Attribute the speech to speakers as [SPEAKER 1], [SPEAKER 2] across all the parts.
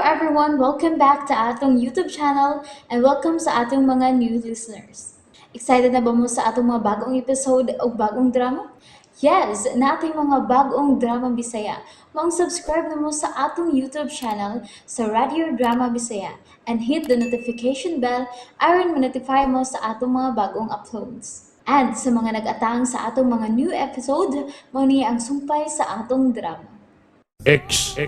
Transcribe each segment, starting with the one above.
[SPEAKER 1] everyone! Welcome back to atong YouTube channel and welcome sa atong mga new listeners. Excited na ba mo sa atong mga bagong episode o bagong drama? Yes, nating mga bagong drama Bisaya. Maong subscribe na mo sa atong YouTube channel sa Radio Drama Bisaya and hit the notification bell aron ma-notify mo sa atong mga bagong uploads. And sa mga nag-atang sa atong mga new episode, mao ni ang sumpay sa atong drama.
[SPEAKER 2] X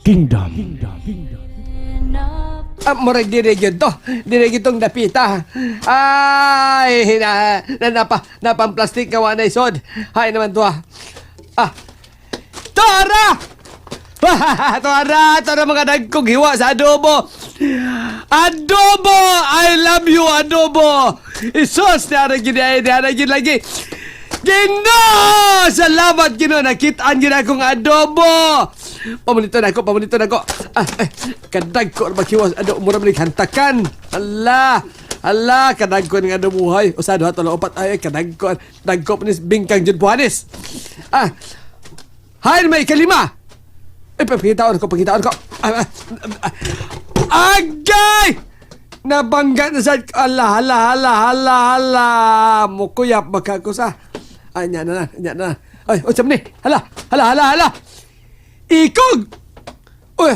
[SPEAKER 2] Kingdom.
[SPEAKER 3] Ah, murag dire gyud to. Dire gyud tong dapita. Ay, na, na napa napang plastic nga wa na isod. Hay naman to ah. Ah. Tora! Tora, tora mga dagkong hiwa sa adobo. Adobo! I love you, adobo! Isos, niara gyud ay, niara gyud lagi. Ginoo! Salamat Ginoo, nakitaan gyud akong adobo. Pamunito na ako, pamunito na ako. Ah, eh, kadagko na maghiwas adobo, mura man hantakan. Ala! Ala, kadagko ng adobo buhay. Usa duha tulo upat ay kadagko. Dagko pa ni bingkang jud buhanis. Ah. Hay may kalima. Eh, pagkitaon ko, pagkitaon ko. Ah, ah, ah, agay! Nabangga na sa... Ala, ala, ala, ala, ala. Mukuyap baka ko sa... Ay, nya na na, nya na na. Ay, o ni. Hala, hala, hala, hala. Ikog! Uy!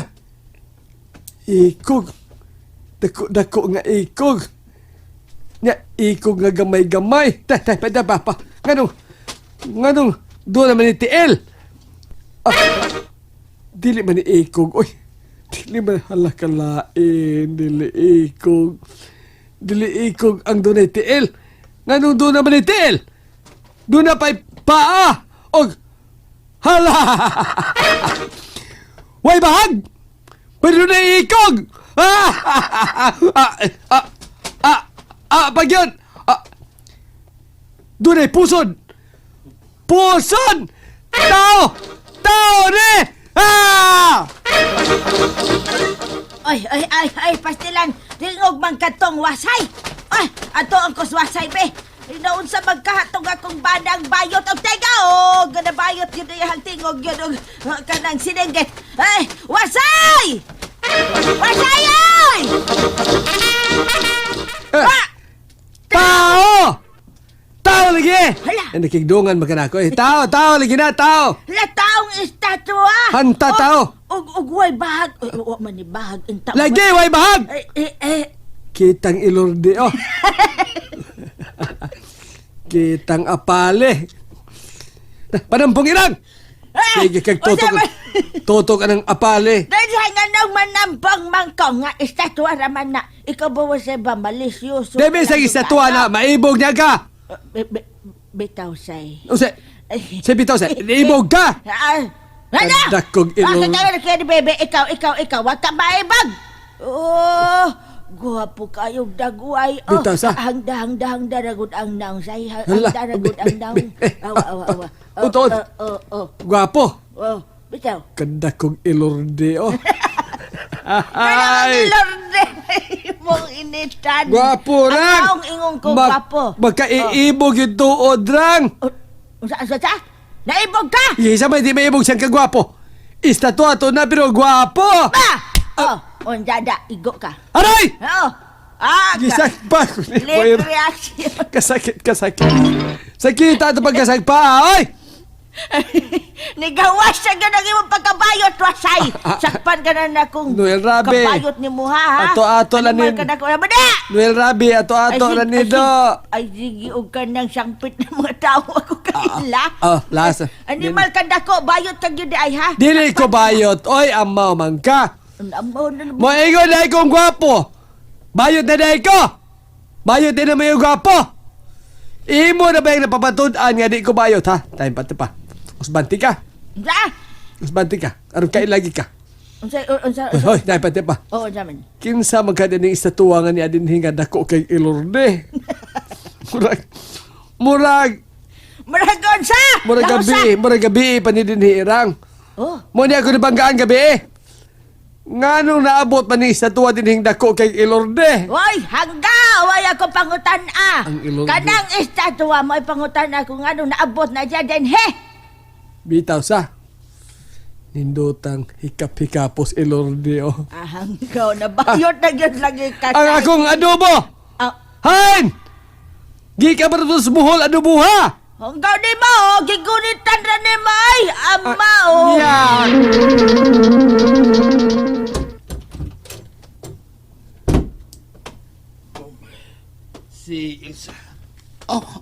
[SPEAKER 3] Ikog. Dako, dako nga ikog. Nya, ikog nga gamay-gamay. Tay, tay, pa, pa, pa. Nganong, nganong, doon naman ni TL. Ah, dili man ni ikog. Uy, dili man hala kalain. Dili ikog. Dili ikog ang dunay TL. Nganong doon naman ni TL? Doon na pa'y paa! Og hala! Way bahag! Pwede na ikog! Ah! Ah! Ah! Ah! Ah! Pag yun! Ah! Doon ay pusod! Pusod! Tao! Tao ni! Ah!
[SPEAKER 4] Ay, ay, ay, ay, pastilan. Tingog man katong wasay. Ay, ato ang kuswasay, be. Naunsa magkahatong akong banang bayot og tega o gana bayot yun ang tingog yun og kanang sinenggit. Ay, wasay! Wasay ay!
[SPEAKER 3] Eh,
[SPEAKER 4] Ah!
[SPEAKER 3] tao! Tao lagi!
[SPEAKER 4] Hala!
[SPEAKER 3] Eh, nakigdungan man ka na ako eh. Tao! Tao lagi na! Tao!
[SPEAKER 4] La taong estatwa!
[SPEAKER 3] Hanta tao!
[SPEAKER 4] Og og way bahag. Uy, wa man ni bahag inta.
[SPEAKER 3] Lagi! Way bahag!
[SPEAKER 4] Eh, eh, eh.
[SPEAKER 3] Kitang ilorde oh. Kitang apale. Panampong irang!
[SPEAKER 4] Ah!
[SPEAKER 3] Sige kag
[SPEAKER 4] Unsa
[SPEAKER 3] tutok. Tutok ka ng apale.
[SPEAKER 4] Dahil nga nang manampang mangkaw nga estatwa raman na. Ikaw ba wasay ba malisyoso?
[SPEAKER 3] Debe sa istatwa na maibog niya ka.
[SPEAKER 4] Bitaw say.
[SPEAKER 3] Use, sa bitaw sa ibog ka.
[SPEAKER 4] Ah, ano?
[SPEAKER 3] Kadakog ilong.
[SPEAKER 4] Bakit ka kaya ni bebe? Ikaw, ikaw, ikaw. Wag ka maibag! Oh, guwapo kayong daguay. Oh,
[SPEAKER 3] Bitaw sa.
[SPEAKER 4] Ang dahang dahang daragod ang naong say. Ang
[SPEAKER 3] Hala,
[SPEAKER 4] daragod ang
[SPEAKER 3] be-
[SPEAKER 4] naong.
[SPEAKER 3] be- eh,
[SPEAKER 4] Awa, awa, awa. Oh,
[SPEAKER 3] Utood.
[SPEAKER 4] Oh, oh, oh.
[SPEAKER 3] Gwapo.
[SPEAKER 4] Oh, bitaw.
[SPEAKER 3] Kadakog ilorde oh.
[SPEAKER 4] Ay!
[SPEAKER 3] Ay.
[SPEAKER 4] Lorde, mong initan.
[SPEAKER 3] Gwapo rang.
[SPEAKER 4] Ang taong ingong ko, gwapo.
[SPEAKER 3] Magkaiibog yung tuod rang.
[SPEAKER 4] Oh, unsa, unsa, unsa? Naibog ka!
[SPEAKER 3] Isa man di maibog siyang kagwapo. Istatwa to na pero gwapo.
[SPEAKER 4] Ba! Oh, unja da, igo ka.
[SPEAKER 3] Aray!
[SPEAKER 4] Oh, ah, ka.
[SPEAKER 3] Gisagpa ko ni
[SPEAKER 4] Late reaction.
[SPEAKER 3] Kasakit, kasakit. Sakit ato pagkasagpa, oy!
[SPEAKER 4] Nigawas siya ganang imong pagkabayot, wasay. Sakpan ka na na kung
[SPEAKER 3] Noel Rabe.
[SPEAKER 4] kabayot ni mo, ha? Ha?
[SPEAKER 3] Ato-ato
[SPEAKER 4] Animal
[SPEAKER 3] lanin.
[SPEAKER 4] ka na kung Bada!
[SPEAKER 3] Noel Rabi, ato-ato
[SPEAKER 4] Ay,
[SPEAKER 3] na nido.
[SPEAKER 4] Ay, sige, og ka ng sangpit ng mga tao ako kaila.
[SPEAKER 3] Ah, lasa.
[SPEAKER 4] Animal ka dako, bayot ka gyud ay ha?
[SPEAKER 3] Dili ko bayot, oy, amaw man ka.
[SPEAKER 4] Amaw na naman.
[SPEAKER 3] Moingon na kong gwapo. Bayot na dahil ko. Bayot din na may gwapo. Imo na ba yung napapatud-an nga di ko bayot, ha? Time pa, pa. Usbanti ka.
[SPEAKER 4] Unsa?
[SPEAKER 3] Usbanti ka. Aron kailagi ka.
[SPEAKER 4] Unsa unsa?
[SPEAKER 3] Hoy, hoy, time pa, pa.
[SPEAKER 4] Oo, unsa man.
[SPEAKER 3] Kinsa man ka din istatuwa nga ni adin hinga dako kay Ilorde. Murag murag
[SPEAKER 4] Murag unsa?
[SPEAKER 3] murag
[SPEAKER 4] Lausa?
[SPEAKER 3] gabi, murag gabi pa ni din hirang.
[SPEAKER 4] Oh,
[SPEAKER 3] Mo ni ako nabanggaan gabi eh. Nganong naabot pa ni istatuwa din hing dako kay Ilorde.
[SPEAKER 4] Hoy, hangga way ako pangutan ah.
[SPEAKER 3] Ang ilong
[SPEAKER 4] Kanang estatwa mo ay pangutan ako ngano naabot na siya din he.
[SPEAKER 3] Bitaw sa. Nindotang hikap-hikapos Elorde oh.
[SPEAKER 4] Ahanggaw na bayot na gyud lagi ka.
[SPEAKER 3] Ang akong adobo!
[SPEAKER 4] Ah.
[SPEAKER 3] Hain! Gikan pa to sa buhol adobo ha!
[SPEAKER 4] Hanggaw ni mo, oh, gigunitan ra ni mo ay ama oh.
[SPEAKER 3] Yeah.
[SPEAKER 2] Si Ilsa.
[SPEAKER 5] Oh,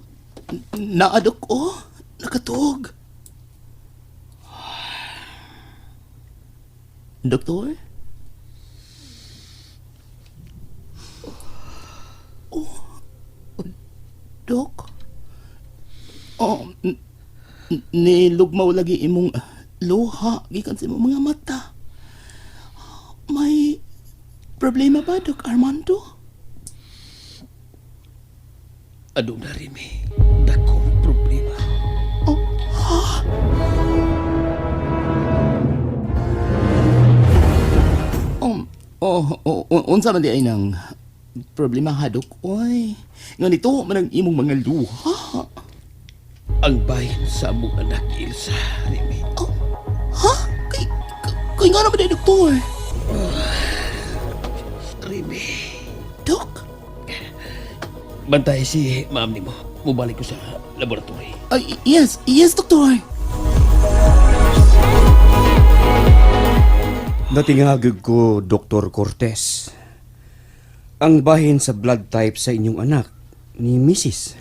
[SPEAKER 5] naadok ko. Nakatuog. Doktor? Oh, Dok? Oh, nilugmaw lagi imong luha gikan sa imong mga mata. May problema ba, Dok Armando?
[SPEAKER 2] Adong na rin eh. Dakong problema.
[SPEAKER 5] Oh, oh, oh, oh, unsa man di ay nang problema hadok oy. Nganito man ang imong mga luha.
[SPEAKER 2] Ang bahin sa among anak, Ilsa, Remy.
[SPEAKER 5] Oh, ha? Kay kay nga naman di doktor.
[SPEAKER 2] Remy.
[SPEAKER 5] Dok?
[SPEAKER 2] Bantay si ma'am nimo. Mubalik ko sa laboratory.
[SPEAKER 5] Ay, yes, yes doktor.
[SPEAKER 6] Natingagag ko, Dr. Cortez. Ang bahin sa blood type sa inyong anak ni Mrs.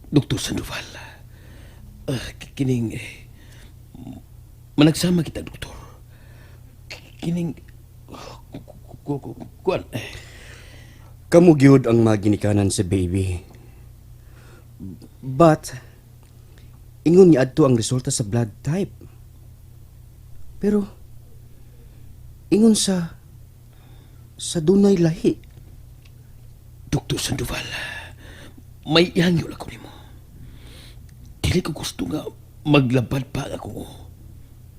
[SPEAKER 2] Dr. Sandoval, kining managsama kita, doktor. Kining kuan
[SPEAKER 6] Kamu gyud ang maginikanan sa baby. But, ingon niya adto ang resulta sa blood type. Pero, ingon sa dunay lahi.
[SPEAKER 2] Dr. Sandoval, may ihangyo lang ko nimo. Dili ko gusto nga maglabad pa ako.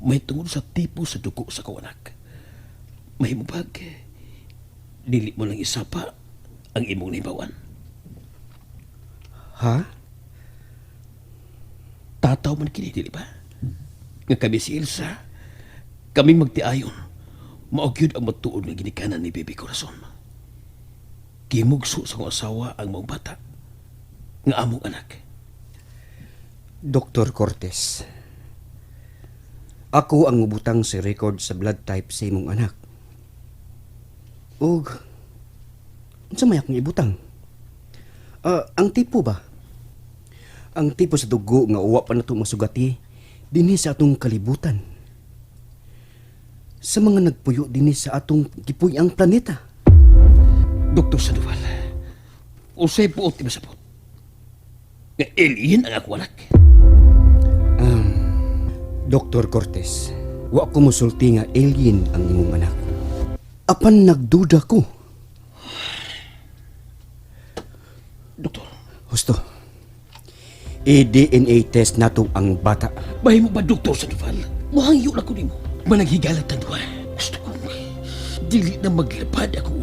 [SPEAKER 2] May tungod sa tipo sa dugo sa akong anak. Mahimubag, dili mo lang isapa ang imong nahibawan.
[SPEAKER 6] Ha?
[SPEAKER 2] Tataw man kini, dili ba? Nga kami si Elsa, kami magtiayon. Mao gyud ang matuod nga ginikanan ni Baby Corazon. Gimugso sa akong asawa ang maong bata nga among anak.
[SPEAKER 6] Dr. Cortez. Ako ang mubutang sa record sa blood type sa imong anak. Ug unsa may akong ibutang? Ah, ang tipo ba? Ang tipo sa dugo nga uwa pa nato masugati dinhi sa atong kalibutan. Sa mga nagpuyo dinhi sa atong gipuy-ang planeta.
[SPEAKER 2] Dr. Sandoval, usay buot di masabot. Nga alien ang akong anak.
[SPEAKER 6] Dr. Cortez, wa ko musulti nga alien ang imong anak. Apan nagduda ko.
[SPEAKER 2] Doktor,
[SPEAKER 6] Husto. I-DNA test nato ang bata.
[SPEAKER 2] bahimo ba Dr. Sandoval? Muhangyo na ko nimo. Managhigalat ang duha. Gusto ko dili na maglabad ako.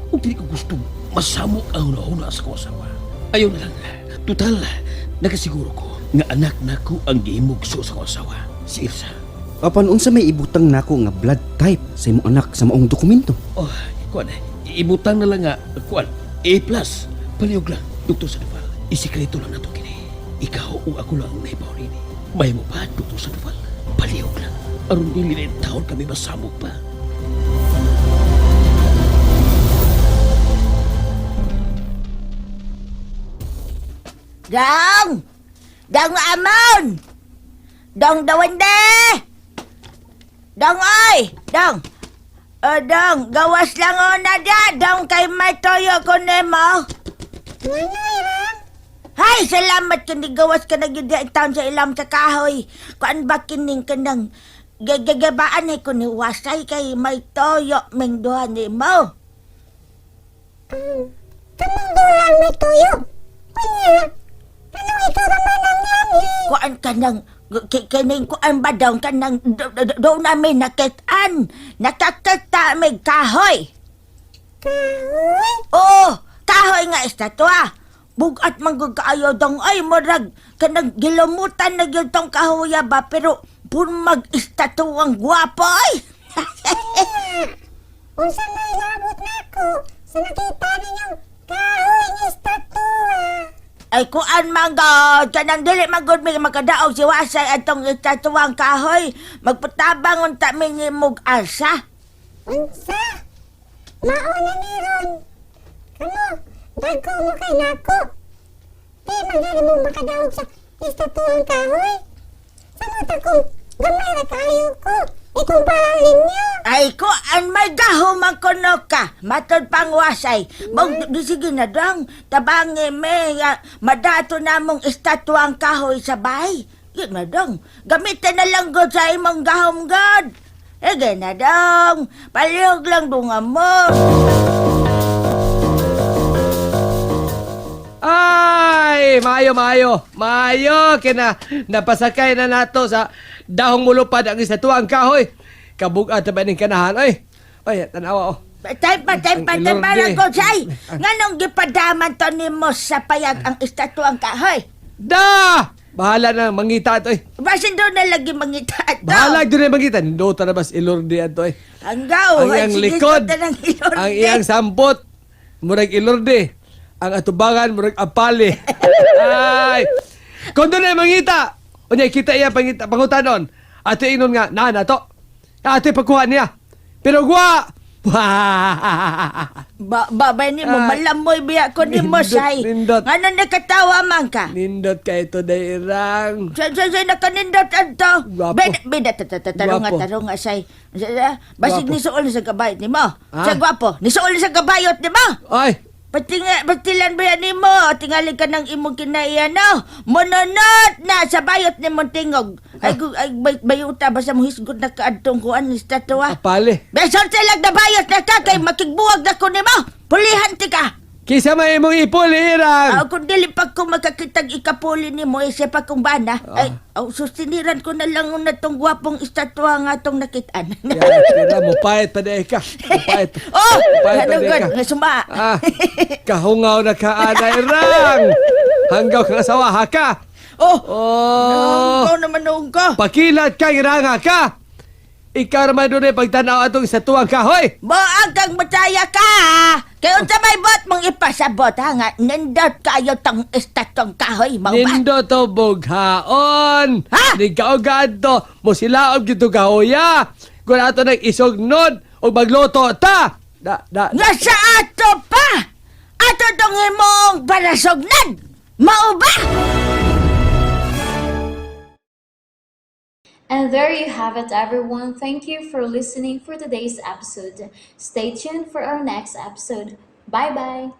[SPEAKER 2] O dili ko gusto masamok ang hunahuna sa akong asawa. Ayaw na lang. Total, nakasiguro ko nga anak nako ang gihimugso sa akong asawa, si Ilsa.
[SPEAKER 6] Apan unsa may ibutang nako nga blood type sa imong anak sa maong dokumento?
[SPEAKER 2] Oh, kuan, ibutang na lang nga, kuan, A+. Palihog lang, Dr. Sandoval. Isikreto lang nato kini. Ikaw o ako lang ang naibaw nini. May mo pa, Dr. Sandoval. Palihog lang. Aron dili na taon kami masamok pa.
[SPEAKER 4] Dong! Dong Amon! Dong Dawande! Dong oy! Dong! O dong, gawas lang o na da. Dong kay may toyo ko nemo. Hay, salamat kini gawas ka na gyud di taon sa ilam sa kahoy. Kuan ba kining kanang gagagabaan ay ko ni wasay kay may toyo ming duha nimo. Kuan ka ng kining kuan ba daw ka ng do namin nakitaan. Nakakita may kahoy. Kahoy? Oo, kahoy nga estatwa. Bugat man gud kaayo dong ay murag kanang gilumutan na gyud tong kahoya ba pero purmag istatuang gwapo ay.
[SPEAKER 7] Unsa may labot nako sa nakita ninyong kahoy nga estatwa?
[SPEAKER 4] Ay kuan man gud kanang dili man gud may makadaog si Wasay atong istatuang kahoy. Magpatabang unta mi nimog asa.
[SPEAKER 7] Unsa? Mao na ni ron. Kamo, dagko mo kay nako. Di man gani mo makadaog sa estatuang kahoy. Samot akong gamay ra kaayo ko. Ikumpara ninyo.
[SPEAKER 4] Ay kuan may gaho man kuno ka. Matod pang Wasay. Mong di sige na dang tabangi me ya, madato namong estatuang kahoy sa bahay. Yun na dong. Gamitin na lang gud sa imong gahom god. Ege na dong. Palihog lang dunga mo.
[SPEAKER 3] Ay, maayo, maayo. Maayo, kina napasakay na nato sa dahong mulupad ang istatuang kahoy. Kabugat ba ning kanahan, oy. Ay, tanawa oh.
[SPEAKER 4] Time pa, time pa,
[SPEAKER 3] Ang
[SPEAKER 4] time pa
[SPEAKER 3] ilorde.
[SPEAKER 4] lang ko, Jay. Nganong gipadaman to nimo sa payag ang estatuang kahoy?
[SPEAKER 3] Da! Bahala na mangita ato, oy.
[SPEAKER 4] Basin doon na lagi mangita ato.
[SPEAKER 3] Bahala gyud na mangita. Nindota na bas ilorde ato, oy.
[SPEAKER 4] Hanggaw,
[SPEAKER 3] Ang iyang likod, ang iyang sampot, murag ilorde. Ang atubangan, murag apali. Ay! Kung doon ay mangita, unya kita iya pangita, pangutanon. Ato ingnon nga, na na to. Ato pagkuha niya. Pero gwa!
[SPEAKER 4] Ba, ba, ba ni mo,
[SPEAKER 3] Ay.
[SPEAKER 4] malamoy biya ko ni mo,
[SPEAKER 3] Nindot,
[SPEAKER 4] Say.
[SPEAKER 3] nindot.
[SPEAKER 4] Ngano nakatawa man ka?
[SPEAKER 3] Nindot ka ito dairang.
[SPEAKER 4] Say, say, say, nakanindot ato.
[SPEAKER 3] Gwapo.
[SPEAKER 4] Beda, beda, tarunga,
[SPEAKER 3] Gwapo.
[SPEAKER 4] tarunga, say. Basig
[SPEAKER 3] Gwapo.
[SPEAKER 4] ni Suol sa kabayot ni mo.
[SPEAKER 3] Ah.
[SPEAKER 4] Sa gwapo, ni Suol sa kabayot ni mo.
[SPEAKER 3] Ay!
[SPEAKER 4] Patinga, patilan ba yan nimo? Tingali ka ng imong kinaiya no? Mononot na sa bayot ni mong tingog. Ay, ay bayuta ba sa mong hisgot na kaadtong kuan ni statwa?
[SPEAKER 3] Apali.
[SPEAKER 4] Beson silag na bayot na ka kay makigbuwag na ko nimo. Pulihan ti ka.
[SPEAKER 3] Kisa may imong ipuli, irang.
[SPEAKER 4] Ah, kung dili pa ko makakitag ikapuli nimo isa pa kong bana.
[SPEAKER 3] Ah.
[SPEAKER 4] Ay, oh, sustiniran ko na lang una tong gwapong estatwa nga tong nakitaan.
[SPEAKER 3] Ya, tira, mupayat pa di ka. Mupayat.
[SPEAKER 4] Oh,
[SPEAKER 3] Mupayat pa
[SPEAKER 4] ano
[SPEAKER 3] di
[SPEAKER 4] gud,
[SPEAKER 3] ka.
[SPEAKER 4] nga suma.
[SPEAKER 3] Ah, kahungaw na ka, irang. Hanggaw kang asawa, haka.
[SPEAKER 4] Oh,
[SPEAKER 3] Oh,
[SPEAKER 4] oh. naman noon ko.
[SPEAKER 3] pakilat ka, iranga ka. Ikaw naman doon ay pagtanaw atong sa tuwang kahoy.
[SPEAKER 4] Boang kang mataya ka! ha? Kaya unsa may bot mong ipasabot ha nga nindot kayo tong estatong kahoy mao ba?
[SPEAKER 3] Nindo to bughaon.
[SPEAKER 4] Ha?
[SPEAKER 3] Nigkaugad to. Musilaob gito kahoya. Kung ato nang isugnod o magluto ta. Da, da, da.
[SPEAKER 4] Nga sa ato pa! Ato tong imong parasugnan! Mao ba?
[SPEAKER 1] And there you have it, everyone. Thank you for listening for today's episode. Stay tuned for our next episode. Bye bye.